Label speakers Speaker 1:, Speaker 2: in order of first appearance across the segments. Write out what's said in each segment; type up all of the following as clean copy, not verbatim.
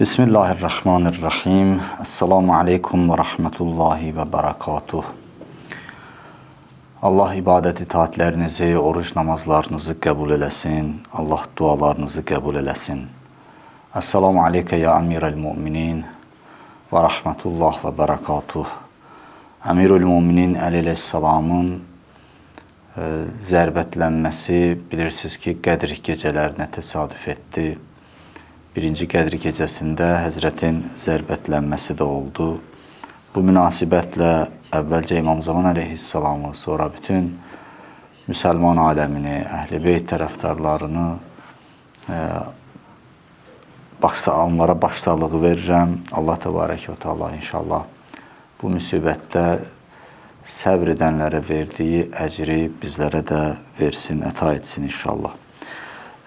Speaker 1: Bismillahirrahmanirrahim. Esselamu aleykum ve rahmetullahi ve berekatuh. Allah ibadət itaatlərinizi, oruc namazlarınızı qəbul eləsin. Allah dualarınızı qəbul eləsin. Esselamu aleyke ya əmirəl müminin və rahmetullah və berekatuh. Əmirül müminin Əli əleyhissalamın zərbətlənməsi bilirsiniz ki, Qədr gecələrinə təsadüf etdi. Birinci Qədr gecəsində Həzrətin zərbətlənməsi də oldu. Bu münasibətlə əvvəlcə İmam Zaman əleyhissalamı, sonra bütün müsəlman aləmini, Əhl-i Beyt tərəfdarlarını onlara başsağlığı verirəm. Allah təbarək və təala inşallah bu müsibətdə səbr edənlərə verdiyi əcri bizlərə də versin, əta etsin inşallah.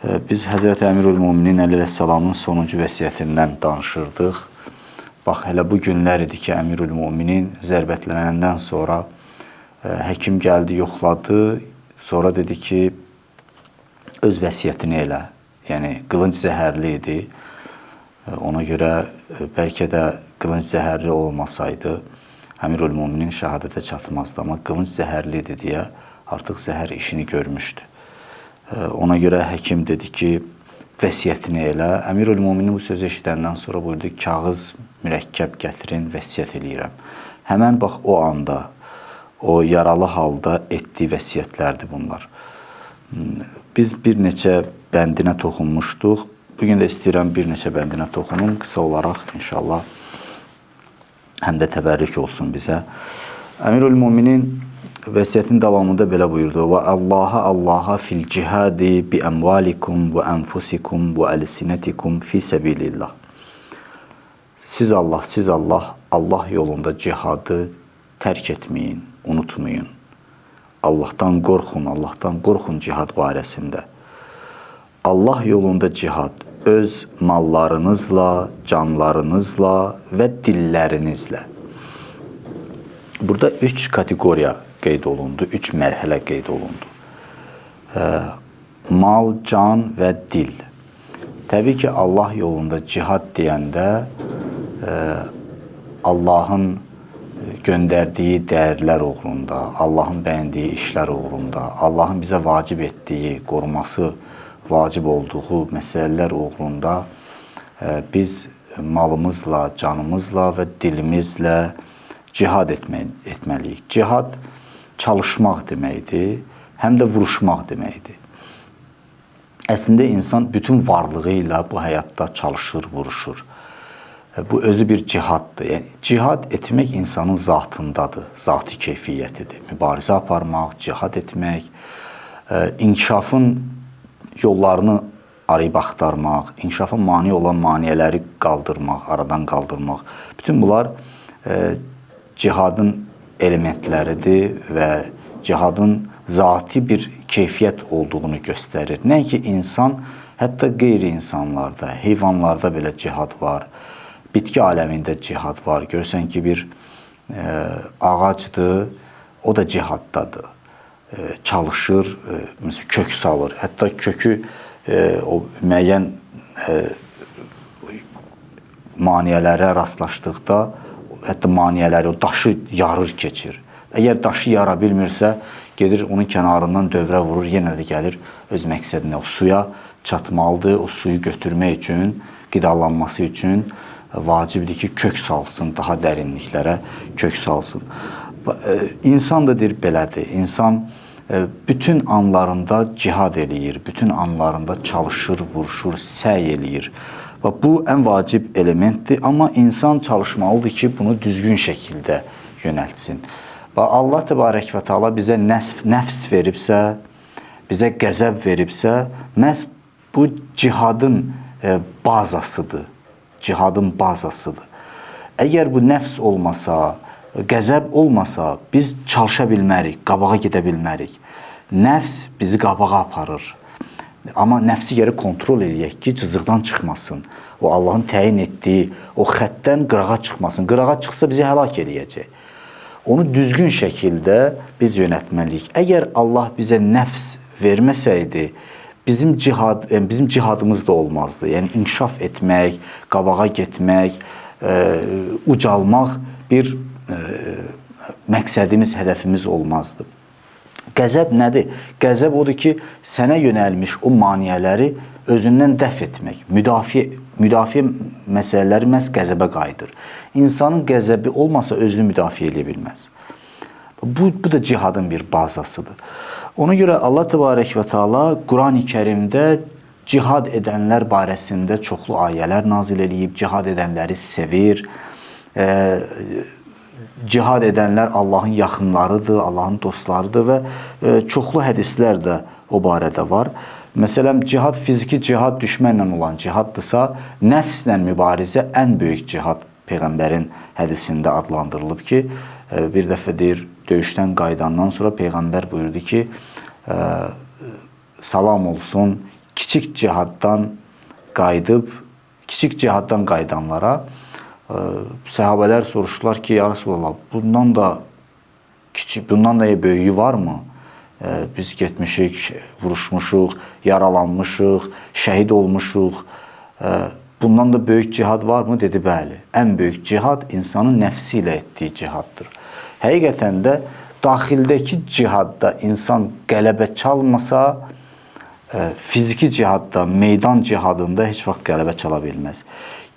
Speaker 1: Biz Həzrəti Əmirül Müminin Əli əleyhissalamın sonuncu vəsiyyətindən danışırdıq. Bax, hələ bu günlər idi ki, Əmirül Müminin zərbətlənəndən sonra həkim gəldi, yoxladı, sonra dedi ki, öz vəsiyyətini elə. Yəni, qılınc zəhərli idi. Ona görə bəlkə də qılınc zəhərli olmasaydı, Əmirül Müminin şəhadətə çatmazdı. Amma qılınc zəhərli idi deyə artıq zəhər işini görmüşdü. Ona görə həkim dedi ki, vəsiyyətini elə. Əmirül Müminin bu sözü eşidəndən sonra buyurdu, kağız, mürəkkəb gətirin, vəsiyyət eləyirəm. Həmən bax o anda, o yaralı halda etdiyi vəsiyyətlərdir bunlar. Biz bir neçə bəndinə toxunmuşduq. Bugün də istəyirəm bir neçə bəndinə toxunum. Qısa olaraq inşallah həm də təbərrük olsun bizə. Əmirül Müminin vəsiyyətin davamında belə buyurdu: "Və Allaha Allaha fil cihadi bi əmvalikum və enfusikum və əlsinətikum fi səbilillah." Siz Allah, siz Allah, Allah yolunda cihadı tərk etməyin, unutmayın. Allahdan qorxun, Allahdan qorxun cihad barəsində. Allah yolunda cihad öz mallarınızla, canlarınızla və dillərinizlə. Burada üç kateqoriya qeyd olundu, üç mərhələ qeyd olundu. Mal, can və dil. Təbii ki, Allah yolunda cihad deyəndə Allahın göndərdiyi dəyərlər uğrunda, Allahın bəyəndiyi işlər uğrunda, Allahın bizə vacib etdiyi, qoruması vacib olduğu məsələlər uğrunda biz malımızla, canımızla və dilimizlə cihad etməliyik. Cihad çalışmaq deməkdir, həm də vuruşmaq deməkdir. Əslində insan bütün varlığı ilə bu həyatda çalışır, vuruşur. Bu özü bir cihaddır. Yəni cihad etmək insanın zatındadır, zati keyfiyyətidir. Mübarizə aparmaq, cihad etmək, inkişafın yollarını arayıb axtarmaq, inkişafa mane olan maneələri qaldırmaq, aradan qaldırmaq. Bütün bunlar cihadın elementləridir və cihadın zati bir keyfiyyət olduğunu göstərir. Nəinki insan, hətta qeyri-insanlarda, heyvanlarda belə cihad var. Bitki aləmində cihad var. Görsən ki, bir ağacdır, o da cihaddadır. Çalışır, məsələn, kök salır. Hətta kökü o müəyyən maneələrə rastlaşdıqda, hətta maneələri, o daşı yarır, keçir. Əgər daşı yara bilmirsə, gedir onun kənarından dövrə vurur, yenə də gəlir öz məqsədinə. O suya çatmalıdır, o suyu götürmək üçün, qidalanması üçün vacibdir ki, kök salsın, daha dərinliklərə kök salsın. İnsan da deyir, belədir. İnsan bütün anlarında cihad eləyir, bütün anlarında çalışır, vuruşur, səy eləyir. Və bu ən vacib elementdir, amma insan çalışmalıdır ki, bunu düzgün şəkildə yönəltsin. Və Allah təbarək və təala bizə nəfs veribsə, bizə qəzəb veribsə, məhz bu cihadın bazasıdır. Cihadın bazasıdır. Əgər bu nəfs olmasa, qəzəb olmasa, biz çalışa bilmərik, qabağa gedə bilmərik. Nəfs bizi qabağa aparır. Amma nəfsi gərək kontrol eləyək ki, cızıqdan çıxmasın. O Allahın təyin etdiyi o xəttdən qırağa çıxmasın. Qırağa çıxsa bizi həlak eləyəcək. Onu düzgün şəkildə biz yönətməliyik. Əgər Allah bizə nəfs verməsəydi, bizim cihad, yəni bizim cihadımız da olmazdı. Yəni inkişaf etmək, qabağa getmək, ucalmaq bir məqsədimiz, hədəfimiz olmazdı. Qəzəb nədir? Qəzəb odur ki, sənə yönəlmiş o maneələri özündən dəf etmək, müdafiə məsələləri məhz qəzəbə qayıdır. İnsanın qəzəbi olmasa özünü müdafiə edə bilməz. Bu da cihadın bir bazasıdır. Ona görə Allah Təbarək və Teala Qurani Kərimdə cihad edənlər barəsində çoxlu ayələr nazil eləyib, cihad edənləri sevir. Cihad edənlər Allahın yaxınlarıdır, Allahın dostlarıdır və çoxlu hədislər də o barədə var. Məsələn, cihad, fiziki cihad düşmənlə olan cihaddırsa, nəfslə mübarizə ən böyük cihad Peyğəmbərin hədisində adlandırılıb ki, bir dəfə deyir, döyüşdən qayıdandan sonra Peyğəmbər buyurdu ki, salam olsun kiçik cihaddan qayıdıb, kiçik cihaddan qayıdanlara. Səhabələr soruşdular ki, ya Rəsulullah, bundan da kiçik, bundan da böyüyü varmı? Biz getmişik, vuruşmuşuq, yaralanmışıq, şəhid olmuşuq. Bundan da böyük cihad varmı? Dedi, bəli. Ən böyük cihad insanın nəfsi ilə etdiyi cihaddır. Həqiqətən də daxildəki cihadda insan qələbə çalmasa, fiziki cihadda, meydan cihadında heç vaxt qələbə çala bilməz.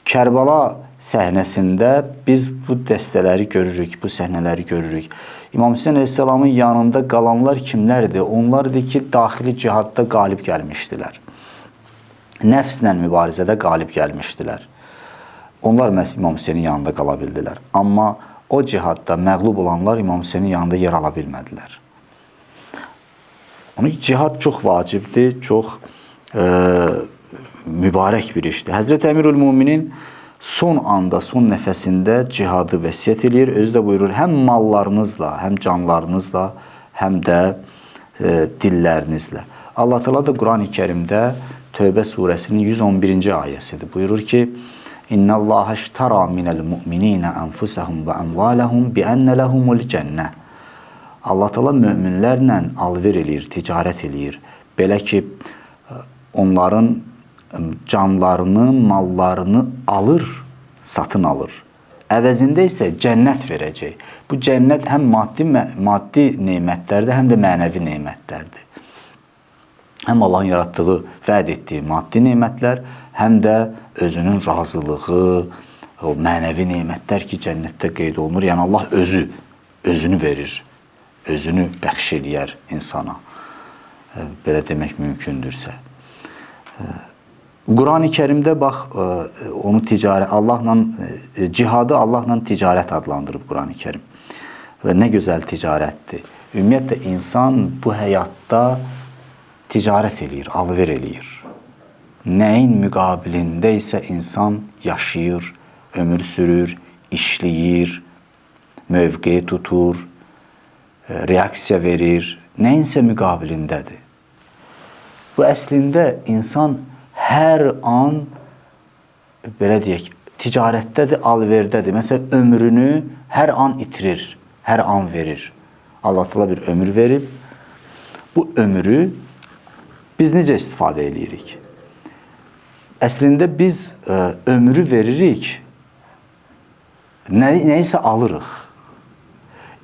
Speaker 1: Kərbəla səhnəsində biz bu dəstələri görürük, bu səhnələri görürük. İmam Hüseyn əleyhissalamın yanında qalanlar kimlərdir? Onlar idi ki, daxili cihadda qalib gəlmişdilər. Nəfslə mübarizədə qalib gəlmişdilər. Onlar məhz İmam Hüseynin yanında qala bildilər. Amma o cihadda məğlub olanlar İmam Hüseynin yanında yer ala bilmədilər. Onun cihad çox vacibdir, çox mübarək bir işdir. Həzrət Əmirül Müminin son anda, son nəfəsində cihadı vəsiyyət eləyir. Özü də buyurur, həm mallarınızla, həm canlarınızla, həm də dillərinizlə. Allah Teala da Qurani Kərimdə Tövbə surəsinin 111-ci ayəsidir. Buyurur ki, İnnallaha iştara minəl mu'minina enfusahum və amvalahum bi enne lehumul cennə. Allah Teala möminlərlə alver eləyir, ticarət eləyir. Belə ki, onların canlarını, mallarını alır, satın alır. Əvəzində isə cənnət verəcək. Bu cənnət həm maddi nemətlərdir, həm də mənəvi nemətlərdir. Həm Allahın yaratdığı, vəd etdiyi maddi nemətlər, həm də özünün razılığı, o mənəvi nemətlər ki, cənnətdə qeyd olunur. Yəni Allah özü, özünü verir, özünü bəxş eləyər insana. Belə demək mümkündürsə. Qurani Kərimdə bax, onu ticarət, Allahla, cihadı Allahla ticarət adlandırıb Qurani Kərim. Və nə gözəl ticarətdir. Ümumiyyətlə, insan bu həyatda ticarət eləyir, alver eləyir. Nəyin müqabilində isə insan yaşayır, ömür sürür, işləyir, mövqe tutur, reaksiya verir. Nəyinsə müqabilindədir. Bu əslində insan hər an, belə deyək, ticarətdədir, alverdədir. Məsələn, ömrünü hər an itirir, hər an verir. Allah Teala bir ömür verib. Bu ömrü biz necə istifadə eləyirik? Əslində biz ömrü veririk, nəyisə alırıq.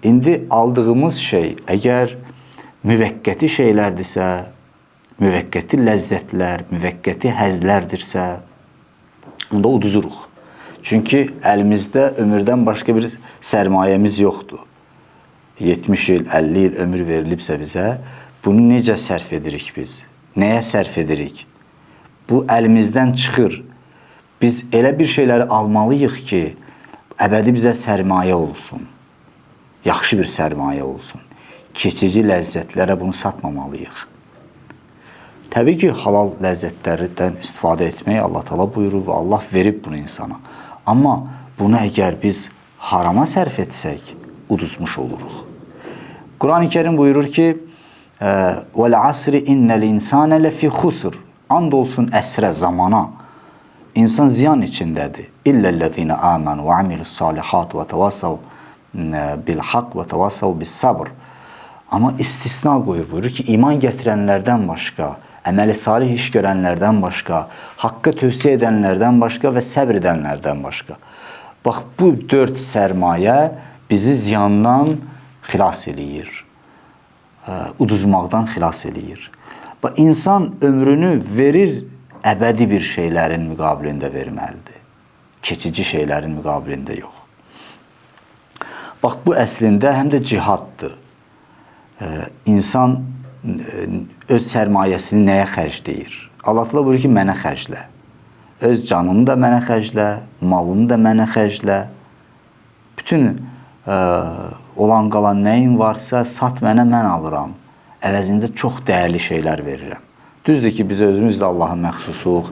Speaker 1: İndi aldığımız şey əgər müvəqqəti şeylərdirsə, müvəqqəti ləzzətlər, müvəqqəti həzlərdirsə, onda uduzuruq. Çünki əlimizdə ömürdən başqa bir sərmayəmiz yoxdur. 70 il, 50 il ömür verilibsə bizə, bunu necə sərf edirik biz? Nəyə sərf edirik? Bu əlimizdən çıxır. Biz elə bir şeyləri almalıyıq ki, əbədi bizə sərmayə olsun. Yaxşı bir sərmayə olsun. Keçici ləzzətlərə bunu satmamalıyıq. Təbii ki, halal ləzzətlərdən istifadə etmək Allah Teala buyurur və Allah verib bunu insana. Amma bunu əgər biz harama sərf etsək, uduzmuş oluruq. Qurani Kərim buyurur ki, وَالْعَصْرِ اِنَّ الْاِنْسَانَ لَفِي خُسْرٍ. And olsun əsrə, zamana. İnsan ziyan içindədir. İllə ləzīnə âmənu və amilussalihat və təvasav bil-haqq və təvasav bis-sabr. Amma istisna qoyur, buyurur ki, iman gətirənlərdən başqa, əməli salih iş görənlərdən başqa, haqqı tövsiyə edənlərdən başqa və səbr edənlərdən başqa. Bax, bu 4 sərmayə bizi ziyandan xilas eləyir, uduzmaqdan xilas eləyir. Bax, insan ömrünü verir, əbədi bir şeylərin müqabilində verməlidir. Keçici şeylərin müqabilində yox. Bax, bu əslində həm də cihaddır. İnsan öz sərmayəsini nəyə xərcləyir? Allah Teala buyurur ki, mənə xərclə. Öz canını da mənə xərclə, malını da mənə xərclə. Bütün olan qalan nəyin varsa sat mənə, mən alıram. Əvəzində çox dəyərli şeylər verirəm. Düzdür ki, biz özümüz də Allaha məxsusuq,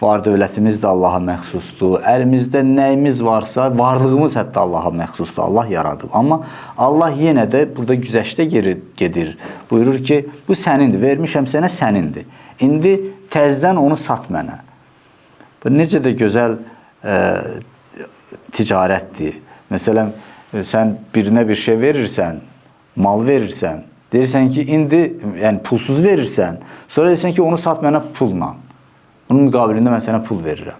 Speaker 1: var dövlətimiz də Allaha məxsusdur, əlimizdə nəyimiz varsa, varlığımız hətta Allaha məxsusdur, Allah yaradıb. Amma Allah yenə də burada güzəştə gedir. Buyurur ki, bu sənindir, vermişəm sənə, sənindir. İndi təzdən onu sat mənə. Bu necə də gözəl ticarətdir. Məsələn, sən birinə bir şey verirsən, mal verirsən, deyirsən ki, indi yəni pulsuz verirsən, sonra deyirsən ki, onu sat mənə pulla. Bunun müqabilində mən sənə pul verirəm.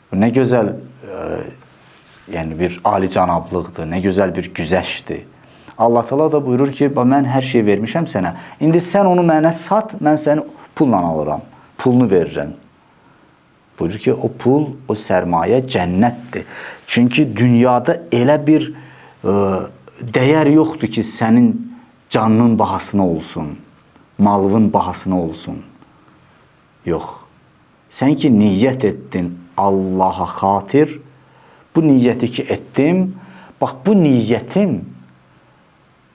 Speaker 1: Bu nə gözəl yəni bir alicənablıqdır, nə gözəl bir güzəştdir. Allah Teala da buyurur ki, mən hər şeyi vermişəm sənə. İndi sən onu mənə sat, mən səni pulla alıram, pulunu verirəm. Buyurur ki, o pul, o sərmayə cənnətdir. Çünki dünyada elə bir dəyər yoxdur ki, sənin canının bahasına olsun, malının bahasına olsun. Yox. Sən ki, niyyət etdin Allaha xatir, bu niyyəti ki etdim, bax bu niyyətim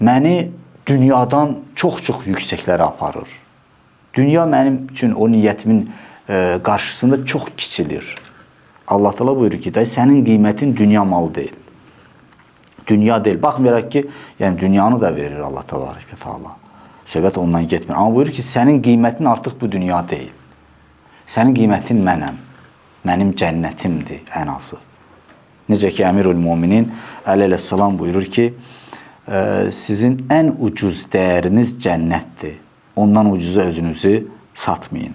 Speaker 1: məni dünyadan çox-çox yüksəklərə aparır. Dünya mənim üçün o niyyətimin qarşısında çox kiçilir. Allah Teala buyurur ki, sənin qiymətin dünya malı deyil. Dünya deyil. Baxmayaraq ki, yəni dünyanı da verir Allah Təbarək və Teala. Söhbət ondan getmir. Amma buyurur ki, sənin qiymətin artıq bu dünya deyil. Sənin qiymətin mənəm. Mənim cənnətimdir ən azı. Necə ki, Əmirül Müminin əleyhissalam buyurur ki, sizin ən ucuz dəyəriniz cənnətdir. Ondan ucuza özünüzü satmayın.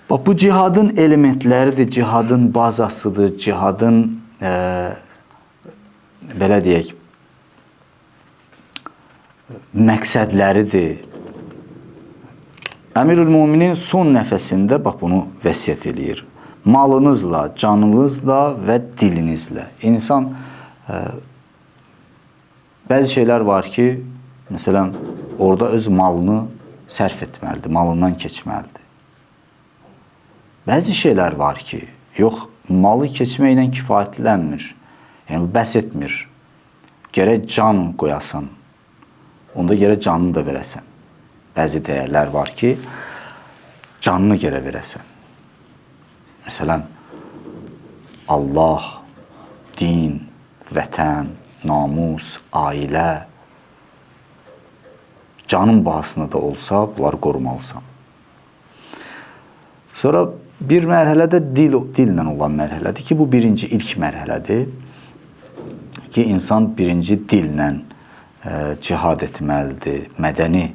Speaker 1: Bax, bu cihadın elementləridir, cihadın bazasıdır, cihadın belə deyək, məqsədləridir. Əmirül Müminin son nəfəsində bax bunu vəsiyyət eləyir. Malınızla, canınızla və dilinizlə. İnsan bəzi şeylər var ki, məsələn, orada öz malını sərf etməlidir, malından keçməlidir. Bəzi şeylər var ki, yox, malı keçməklə kifayətlənmir. Yəni, bəs etmir. Gərək can qoyasan, onda gərək canını da verəsən. Bəzi dəyərlər var ki, canını gərək verəsən. Məsələn, Allah, din, vətən, namus, ailə, canın bahasına da olsa bunları qorumalısan. Sonra bir mərhələdə dillə olan mərhələdir ki, bu birinci ilk mərhələdir ki, insan birinci dillə cihad etməlidir, mədəni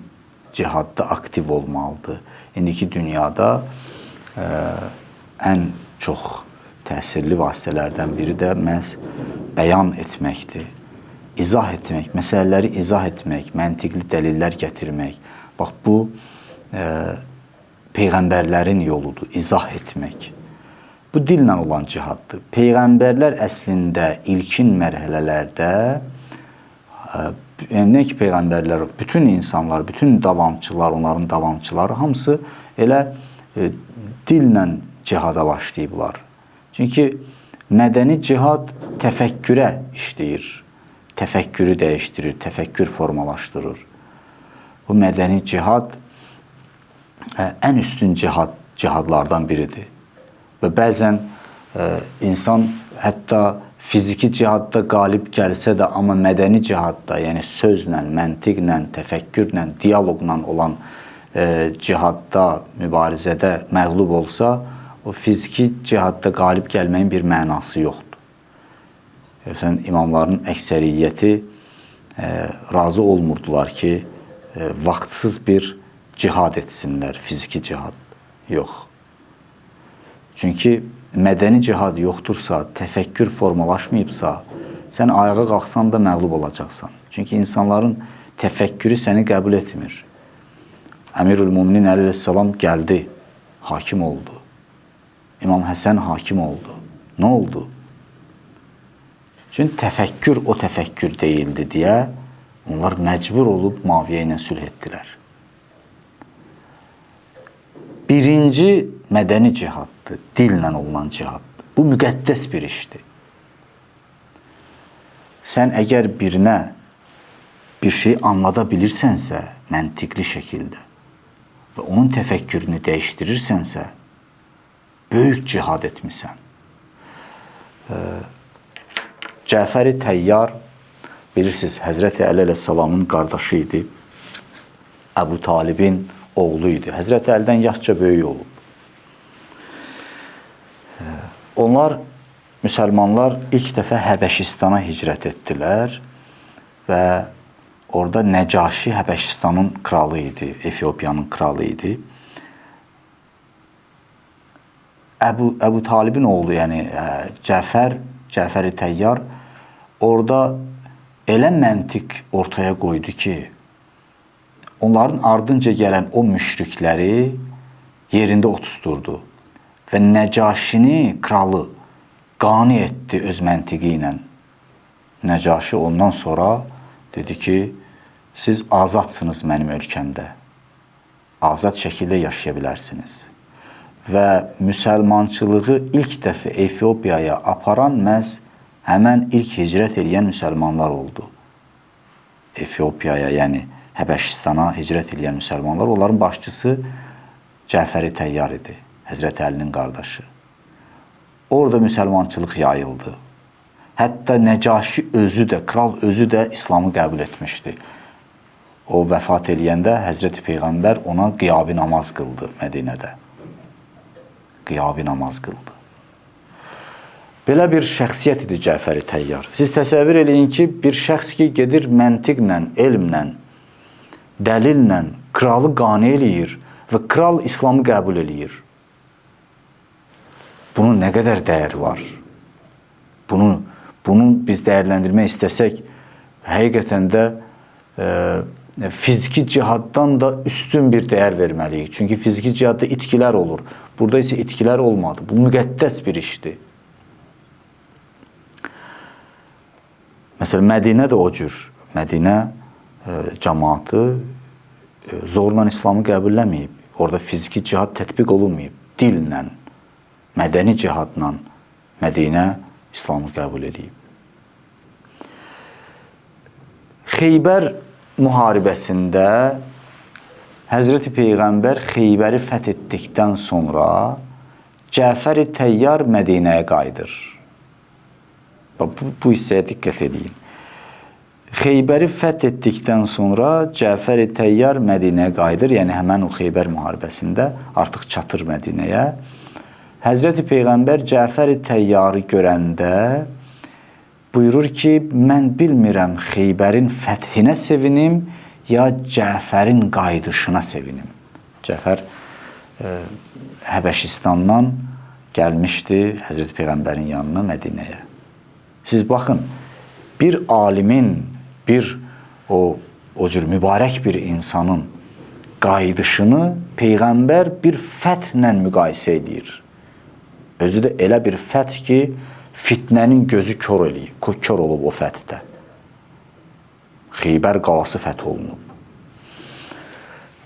Speaker 1: cihadda aktiv olmalıdır. İndiki dünyada ən çox təsirli vasitələrdən biri də məhz bəyan etməkdir. İzah etmək, məsələləri izah etmək, məntiqli dəlillər gətirmək. Bax, bu peyğəmbərlərin yoludur, izah etmək. Bu dillə olan cihaddır. Peyğəmbərlər əslində ilkin mərhələlərdə, yəni nə ki peyğəmbərlər, bütün insanlar, bütün davamçılar, onların davamçıları hamısı elə dillə cihada başlayıblar. Çünki mədəni cihad təfəkkürə işləyir, təfəkkürü dəyişdirir, təfəkkür formalaşdırır. Bu mədəni cihad ən üstün cihadlardan biridir. Və bəzən insan hətta fiziki cihadda qalib gəlsə də, amma mədəni cihadda, yəni sözlə, məntiqlə, təfəkkürlə, dialoqla olan cihadda, mübarizədə məğlub olsa, o fiziki cihadda qalib gəlməyin bir mənası yoxdur. Məsələn, imamların əksəriyyəti razı olmurdular ki, vaxtsız bir cihad etsinlər, fiziki cihad. Yox. Çünki mədəni cihad yoxdursa, təfəkkür formalaşmayıbsa, sən ayağa qalxsan da məğlub olacaqsan. Çünki insanların təfəkkürü səni qəbul etmir. Əmirül Müminin əleyhissalam gəldi, hakim oldu. İmam Həsən hakim oldu. Nə oldu? Çünki təfəkkür o təfəkkür deyildi deyə onlar məcbur olub Maviyə ilə sülh etdilər. Birinci mədəni cihaddır, dillə olunan cihaddır. Bu müqəddəs bir işdir. Sən əgər birinə bir şeyi anlada bilirsənsə, məntiqli şəkildə və onun təfəkkürünü dəyişdirirsənsə, böyük cihad etmisən. Cəfəri Təyyar, bilirsiniz, Həzrəti Əli əleyhissalamın qardaşı idi. Əbu Talibin oğlu idi. Həzrəti Əlidən yaşca böyük olub. Onlar, müsəlmanlar ilk dəfə Həbəşistana hicrət etdilər və orada Nəcaşi Həbəşistanın kralı idi, Efiopiyanın kralı idi. Əbu Talibin oğlu, yəni Cəfəri Təyyar orada elə məntiq ortaya qoydu ki, onların ardınca gələn o müşrikləri yerində otusturdu və Nəcaşini, kralı qani etdi öz məntiqi ilə. Nəcaşi ondan sonra dedi ki, siz azadsınız mənim ölkəmdə, azad şəkildə yaşaya bilərsiniz. Və müsəlmançılığı ilk dəfə Efiopiyaya aparan məhz həmən ilk hicrət eləyən müsəlmanlar oldu. Efiopiyaya, yəni Həbəşistana hicrət eləyən müsəlmanlar, onların başçısı Cəfəri Təyyar idi, Həzrəti Əlinin qardaşı. Orada müsəlmançılıq yayıldı. Hətta Nəcaşi özü də, kral özü də İslamı qəbul etmişdi. O vəfat eləyəndə Həzrəti Peyğəmbər ona qiyabi namaz qıldı Mədinədə. Qiyabi namaz qıldı. Belə bir şəxsiyyət idi Cəfəri Təyyar. Siz təsəvvür eləyin ki, bir şəxs ki, gedir məntiqlə, elmlə, dəlillə kralı qane eləyir və kral İslamı qəbul eləyir. Bunun nə qədər dəyəri var? Bunu biz dəyərləndirmək istəsək, həqiqətən də fiziki cihaddan da üstün bir dəyər verməliyik. Çünki fiziki cihadda itkilər olur. Burada isə itkilər olmadı. Bu müqəddəs bir işdir. Məsələn, Mədinə də o cür. Mədinə cəmaatı zorla İslamı qəbulləməyib. Orada fiziki cihad tətbiq olunmayıb. Dillə, mədəni cihadla Mədinə İslamı qəbul edib. Xeybər müharibəsində Həzrəti Peyğəmbər Xeybəri fəth etdikdən sonra Cəfəri Təyyar Mədinəyə qayıdır. Bu hissəyə diqqət edin. Xeybəri fəth etdikdən sonra Cəfəri Təyyar Mədinəyə qayıdır. Yəni həmən o Xeybər müharibəsində artıq çatır Mədinəyə. Həzrəti Peyğəmbər Cəfəri Təyyarı görəndə buyurur ki, mən bilmirəm Xeybərin fəthinə sevinim ya Cəfərin qayıdışına sevinim. Cəfər Həbəşistandan gəlmişdi Həzrəti Peyğəmbərin yanına Mədinəyə. Siz baxın, bir alimin, bir o cür mübarək bir insanın qayıdışını Peyğəmbər bir fəthlə müqayisə edir. Özü də elə bir fəth ki, fitnənin gözü kör eləyib, kör olub o fəthdə. Xeybər qalası fəth olunub.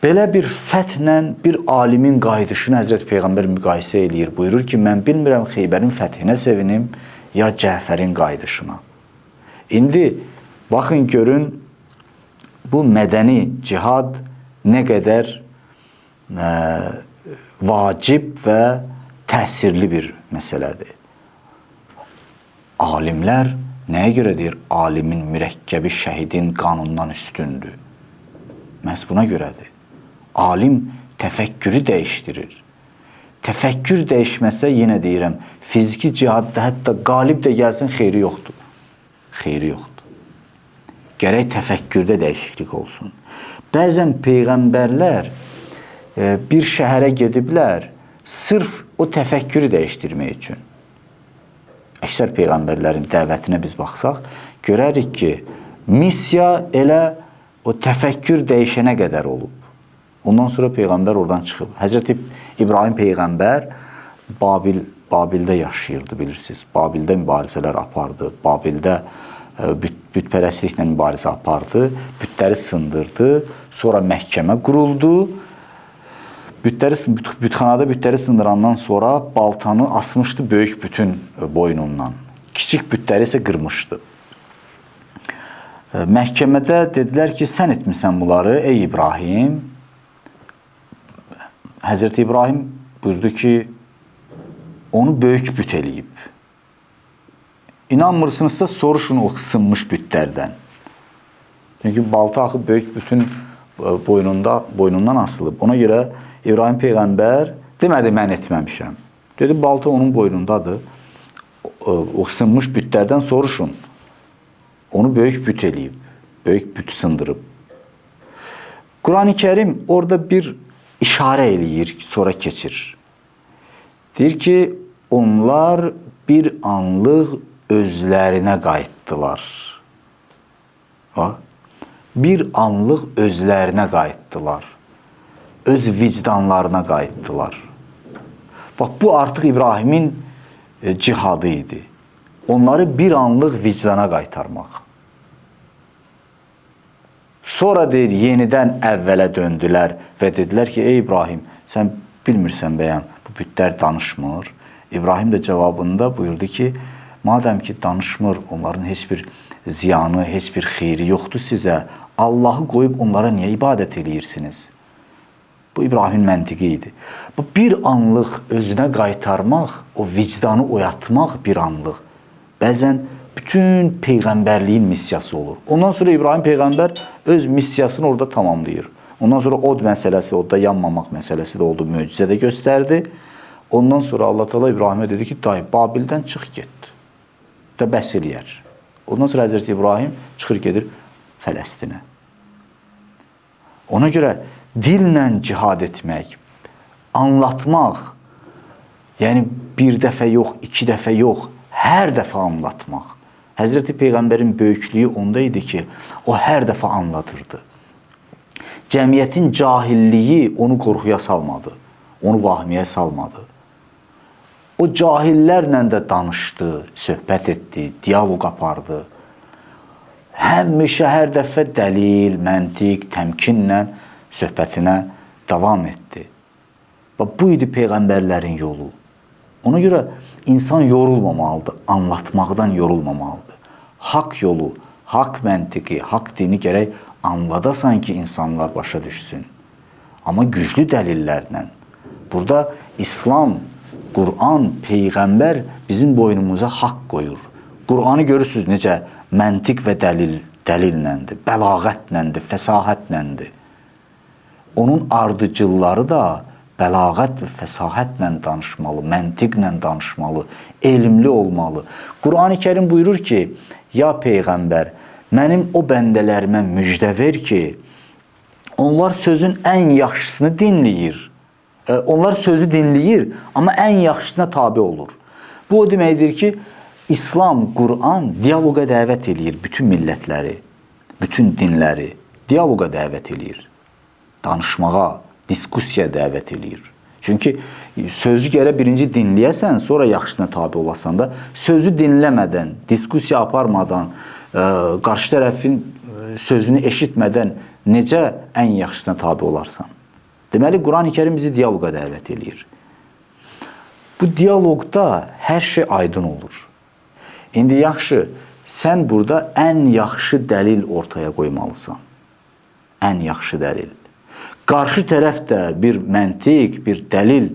Speaker 1: Belə bir fəthlə bir alimin qayıdışını Həzrəti Peyğəmbər müqayisə eləyir. Buyurur ki, mən bilmirəm Xeybərin fəthinə sevinim ya Cəfərin qayıdışına. İndi baxın görün, bu mədəni cihad nə qədər vacib və təsirli bir məsələdir. Alimlər nəyə görə deyir? Alimin mürəkkəbi şəhidin qanundan üstündür. Məhz buna görədir. Alim təfəkkürü dəyişdirir. Təfəkkür dəyişməsə, yenə deyirəm, fiziki cihadda hətta qalib də gəlsin, xeyri yoxdur. Xeyri yoxdur. Gərək təfəkkürdə dəyişiklik olsun. Bəzən peyğəmbərlər bir şəhərə gediblər sırf o təfəkkürü dəyişdirmək üçün. Əksər peyğəmbərlərin dəvətinə biz baxsaq, görərik ki, missiya elə o təfəkkür dəyişənə qədər olub. Ondan sonra peyğəmbər oradan çıxıb. Həzrəti İbrahim peyğəmbər Babildə yaşayırdı, bilirsiniz. Babildə mübarizələr apardı. Babildə bütpərəstliklə mübarizə apardı. Bütləri sındırdı. Sonra məhkəmə quruldu. Bütxanada bütləri sındırandan sonra baltanı asmışdı böyük bütün boynundan. Kiçik bütləri isə qırmışdı. Məhkəmədə dedilər ki, sən etmisən bunları, ey İbrahim. Həzrəti İbrahim buyurdu ki, onu böyük büt eləyib. İnanmırsınızsa soruşun o sınmış bütlərdən. Çünki balta axı böyük bütün boynundan asılıb. Ona görə İbrahim peyğəmbər demədi, mən etməmişəm. Dedi, balta onun boynundadır. O sınmış bütlərdən soruşun. Onu böyük büt eləyib. Böyük büt sındırıb. Quran-ı Kərim orada bir işarə eləyir, sonra keçir. Deyir ki, onlar bir anlıq özlərinə qayıtdılar. Bir anlıq özlərinə qayıtdılar. Öz vicdanlarına qayıtdılar. Bax, bu artıq İbrahimin cihadı idi. Onları bir anlıq vicdana qaytarmaq. Sonra deyir, yenidən əvvələ döndülər və dedilər ki, ey İbrahim, sən bilmirsən bəyəm, bu bütlər danışmır. İbrahim də cavabında buyurdu ki, madəm ki danışmır, onların heç bir ziyanı, heç bir xeyri yoxdur sizə. Allahı qoyub onlara niyə ibadət eləyirsiniz? Bu İbrahimin məntiqi idi. Bu bir anlıq özünə qaytarmaq, o vicdanı oyatmaq bir anlıq. Bəzən bütün peyğəmbərliyin missiyası olur. Ondan sonra İbrahim peyğəmbər öz missiyasını orada tamamlayır. Ondan sonra od məsələsi, odda yanmamaq məsələsi də oldu, möcüzə də göstərdi. Ondan sonra Allah Teala İbrahimə dedi ki, dayı Babildən çıx get. də bəs eləyər. Ondan sonra Həzrəti İbrahim çıxır gedir Fələstinə. Ona görə dillə cihad etmək, anlatmaq, yəni bir dəfə yox, iki dəfə yox, hər dəfə anlatmaq. Həzrəti Peyğəmbərin böyüklüyü onda idi ki, o hər dəfə anlatırdı. Cəmiyyətin cahilliyi onu qorxuya salmadı, onu vahmiyə salmadı. O cahillərlə də danışdı, söhbət etdi, diyaloq apardı. Həmişə hər dəfə dəlil, məntiq, təmkinlə söhbətinə davam etdi. Və bu idi peyğəmbərlərin yolu. Ona görə insan yorulmamalıdır, anlatmaqdan yorulmamalıdır. Haqq yolu, haqq məntiqi, haqq dini gərək anladasan ki, insanlar başa düşsün. Amma güclü dəlillərlə. Burada İslam, Quran, peyğəmbər bizim boynumuza haqq qoyur. Qur'anı görürsünüz necə məntiq və dəlilləndir, bəlağətləndir, fəsahətləndir. Onun ardıcılları da bəlağət və fəsahətlə danışmalı, məntiqlə danışmalı, elmli olmalı. Qur'an-ı Kərim buyurur ki, ya peyğəmbər, mənim o bəndələrimə müjdə ver ki, onlar sözün ən yaxşısını dinləyir. Onlar sözü dinləyir, amma ən yaxşısına tabi olur. Bu o deməkdir ki, İslam, Qur'an diyaloqa dəvət eləyir bütün millətləri, bütün dinləri diyaloqa dəvət eləyir. Danışmağa, diskusiya dəvət eləyir. Çünki sözü gərək birinci dinləyəsən, sonra yaxşısına tabi olasan da, sözü dinləmədən, diskusiya aparmadan, qarşı tərəfin sözünü eşitmədən necə ən yaxşısına tabi olarsan? Deməli, Quran-ı Kərim bizi diyaloqa dəvət eləyir. Bu diyaloqda hər şey aydın olur. İndi yaxşı, sən burada ən yaxşı dəlil ortaya qoymalısan. Ən yaxşı dəlil. Qarşı tərəf də bir məntiq, bir dəlil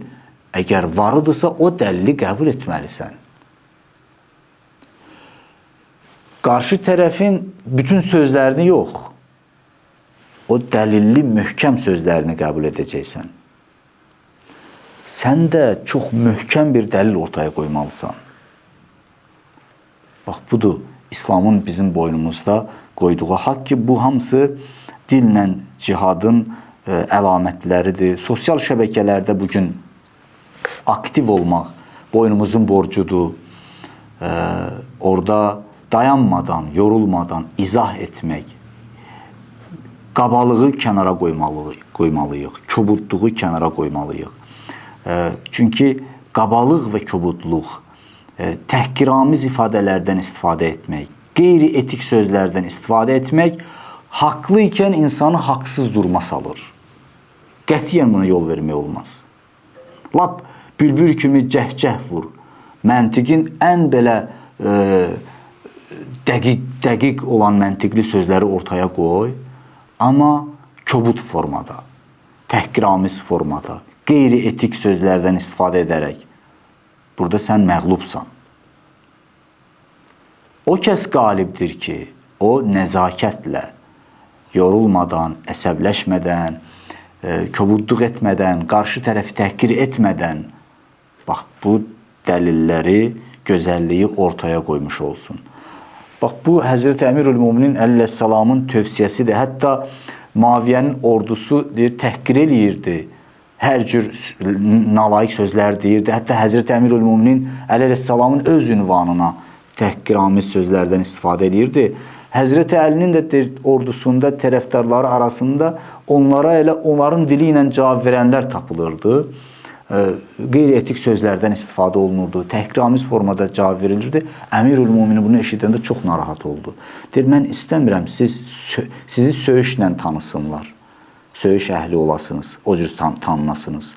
Speaker 1: əgər varıdırsa, o dəlili qəbul etməlisən. Qarşı tərəfin bütün sözlərini yox, o dəlilli, möhkəm sözlərini qəbul edəcəksən. Sən də çox möhkəm bir dəlil ortaya qoymalısan. Bax, budur İslamın bizim boynumuzda qoyduğu haqq ki, bu hamısı dillə cihadın əlamətləridir. Sosial şəbəkələrdə bugün aktiv olmaq boynumuzun borcudur. Orada dayanmadan, yorulmadan izah etmək, qabalığı kənara qoymalıyıq, kobudluğu kənara qoymalıyıq. Çünki qabalıq və kobudluq, təhqiramiz ifadələrdən istifadə etmək, qeyri-etik sözlərdən istifadə etmək haqlı ikən insanı haqsız duruma salır. Qətiyyən buna yol vermək olmaz. Lap bülbül kimi cəhcəh vur. Məntiqin ən belə dəqiq olan məntiqli sözləri ortaya qoy, amma kobud formada, təhqiramiz formada, qeyri-etik sözlərdən istifadə edərək burada sən məğlubsan. O kəs qalibdir ki, o nəzakətlə, yorulmadan, əsəbləşmədən, kobudluq etmədən, qarşı tərəfi təhqir etmədən, bax, bu dəlilləri, gözəlliyi ortaya qoymuş olsun. Bax, bu Həzrəti Əmirül Müminin əleyhissalamın tövsiyəsidir. Hətta Muaviyyənin ordusu deyir, təhqir eləyirdi. Hər cür nalayiq sözlər deyirdi. Hətta Həzrəti Əmirül Müminin əleyhissalamın öz ünvanına təhqiramiz sözlərdən istifadə eləyirdi. Həzrəti Əlinin də ordusunda tərəfdarları arasında onlara elə onların dili ilə cavab verənlər tapılırdı. Qeyri-etik sözlərdən istifadə olunurdu. Təhqiramiz formada cavab verilirdi. Əmirül Müminin bunu eşidəndə çox narahat oldu. Deyir, mən istəmirəm sizi söyüşlə tanısınlar. Söyüş əhli olasınız, o cür tanınasınız.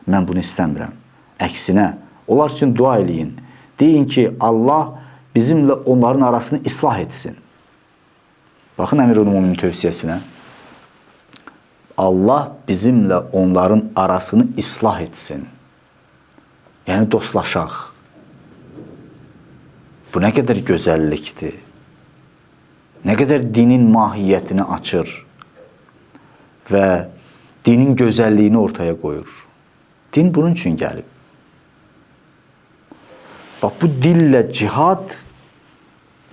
Speaker 1: Mən bunu istəmirəm. Əksinə, onlar üçün dua eləyin. Deyin ki, Allah bizimlə onların arasını islah etsin. Baxın Əmirül Müminin tövsiyəsinə. Allah bizimlə onların arasını islah etsin. Yəni dostlaşaq. Bu nə qədər gözəllikdir. Nə qədər dinin mahiyyətini açır və dinin gözəlliyini ortaya qoyur. Din bunun üçün gəlib. Bax, bu dillə cihad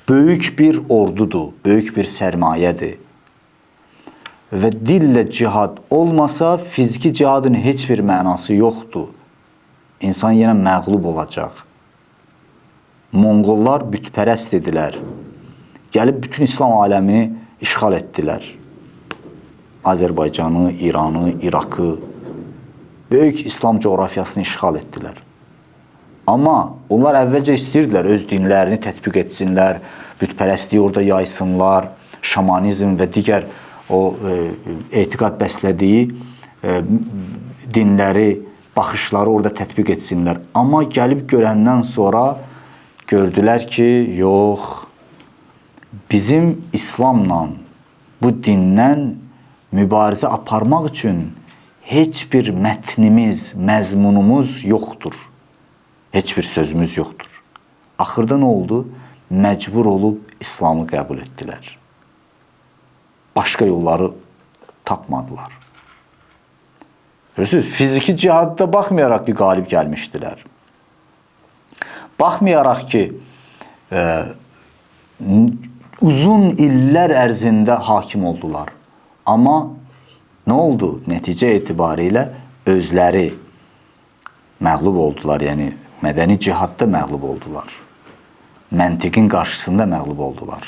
Speaker 1: böyük bir ordudur, böyük bir sərmayədir. Və dillə cihad olmasa, fiziki cihadın heç bir mənası yoxdur. İnsan yenə məğlub olacaq. Monqollar bütpərəst idilər. Gəlib bütün İslam aləmini işğal etdilər. Azərbaycanı, İranı, İrakı, böyük İslam coğrafiyasını işğal etdilər. Amma onlar əvvəlcə istəyirdilər, öz dinlərini tətbiq etsinlər, bütpərəstliyi orada yaysınlar, şamanizm və digər o etiqad bəslədiyi dinləri, baxışları orada tətbiq etsinlər. Amma gəlib görəndən sonra gördülər ki, yox, bizim İslamla, bu dindən mübarizə aparmaq üçün heç bir mətnimiz, məzmunumuz yoxdur. Heç bir sözümüz yoxdur. Axırda nə oldu? Məcbur olub İslamı qəbul etdilər. Başqa yolları tapmadılar. Görürsünüz, fiziki cihadda baxmayaraq ki, qalib gəlmişdilər. Baxmayaraq ki, uzun illər ərzində hakim oldular. Amma nə oldu? Nəticə etibarilə özləri məğlub oldular. Yəni, mədəni cihadda məğlub oldular. Məntiqin qarşısında məğlub oldular.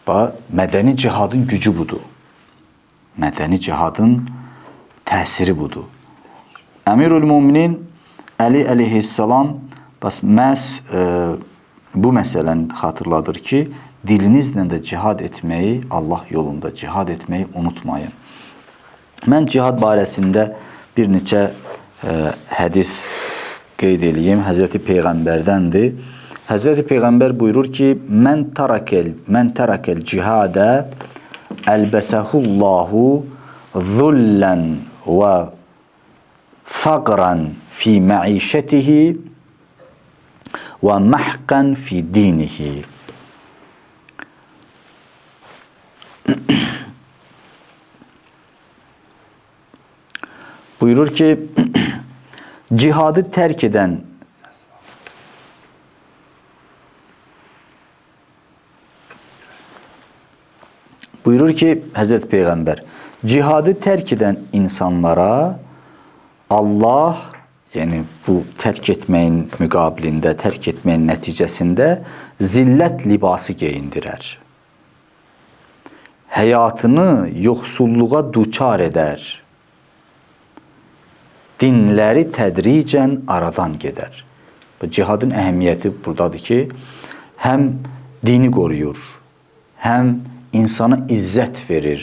Speaker 1: Bax, mədəni cihadın gücü budur. Mədəni cihadın təsiri budur. Əmirül Müminin Əli əleyhissalam məhz bu məsələni xatırladır ki, dilinizlə də cihad etməyi, Allah yolunda cihad etməyi unutmayın. Mən cihad barəsində bir neçə hədis qeyd eləyim. Həzrəti Peyğəmbərdəndir. Həzrəti Peyğəmbər buyurur ki, Mən tərəkel cihadə əlbəsəhullahu zullən və faqran fi məişətihi və məhqən fi dinihi. Buyurur ki, cihadı tərk edən Buyurur ki, Həzrət Peyğəmbər, cihadı tərk edən insanlara Allah, yəni bu tərk etməyin müqabilində, tərk etməyin nəticəsində zillət libası geyindirər. Həyatını yoxsulluğa duçar edər. Dinləri tədricən aradan gedər. Bu cihadın əhəmiyyəti buradadır ki, həm dini qoruyur, həm insana izzət verir,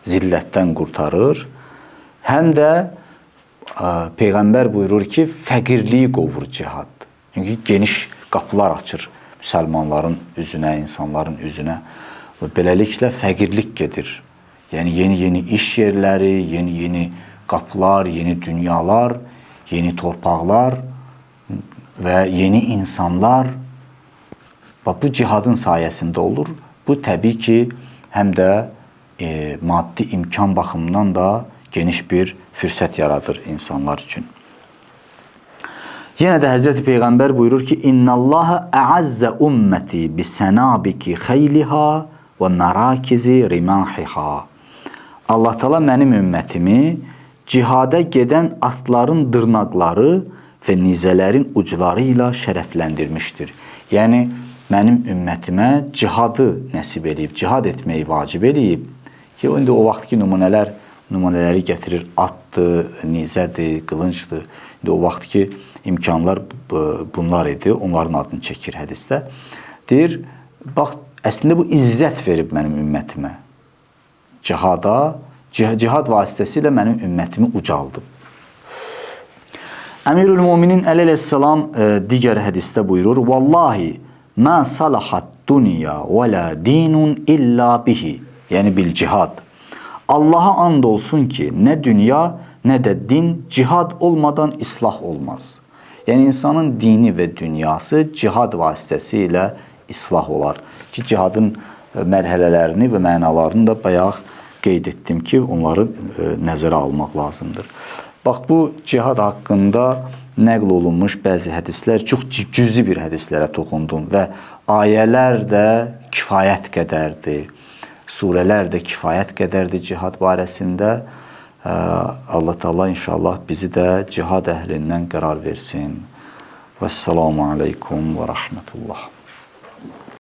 Speaker 1: zillətdən qurtarır, həm də Peyğəmbər buyurur ki, fəqirliyi qovur cihad. Çünki geniş qapılar açır müsəlmanların üzünə, insanların üzünə. Və beləliklə fəqirlik gedir. Yəni yeni-yeni iş yerləri, yeni-yeni qapılar, yeni dünyalar, yeni torpaqlar və yeni insanlar. Bax, bu cihadın sayəsində olur. Bu təbii ki, həm də maddi imkan baxımından da geniş bir fürsət yaradır insanlar üçün. Yenə də Həzrəti Peyğəmbər buyurur ki, İnnallaha əazzə umməti bisanabiki xeyliha və mərakizi rimahiha. Allah Teala mənim ümmətimi cihada gedən atların dırnaqları və nizələrin ucları ilə şərəfləndirmişdir. Yəni, mənim ümmətimə cihadı nəsib eləyib, cihad etməyi vacib eləyib ki, indi o vaxtki nümunələri gətirir, atdır, nizədir, qılıncdır. İndi o vaxtki imkanlar bunlar idi, onların adını çəkir hədisdə. Deyir, bax, əslində bu izzət verib mənim ümmətimə. Cihad vasitəsilə mənim ümmətimi ucaldıb. Əmirül Müminin əleyhissalam digər hədisdə buyurur, Vallahi, mə salahat dünya və la dinun illa bihi. Yəni, bil cihad. Allaha and olsun ki, nə dünya, nə də din cihad olmadan islah olmaz. Yəni, insanın dini və dünyası cihad vasitəsilə islah olar. Ki, cihadın mərhələlərini və mənalarını da bayaq qeyd etdim ki, onları nəzərə almaq lazımdır. Bax, bu cihad haqqında nəql olunmuş bəzi hədislər, çox cüzi bir hədislərə toxundum və ayələr də kifayət qədərdir, surələr də kifayət qədərdir cihad barəsində. Allah Teala inşallah bizi də cihad əhlindən qərar versin. Vəssalamu aleykum və rəhmətullah.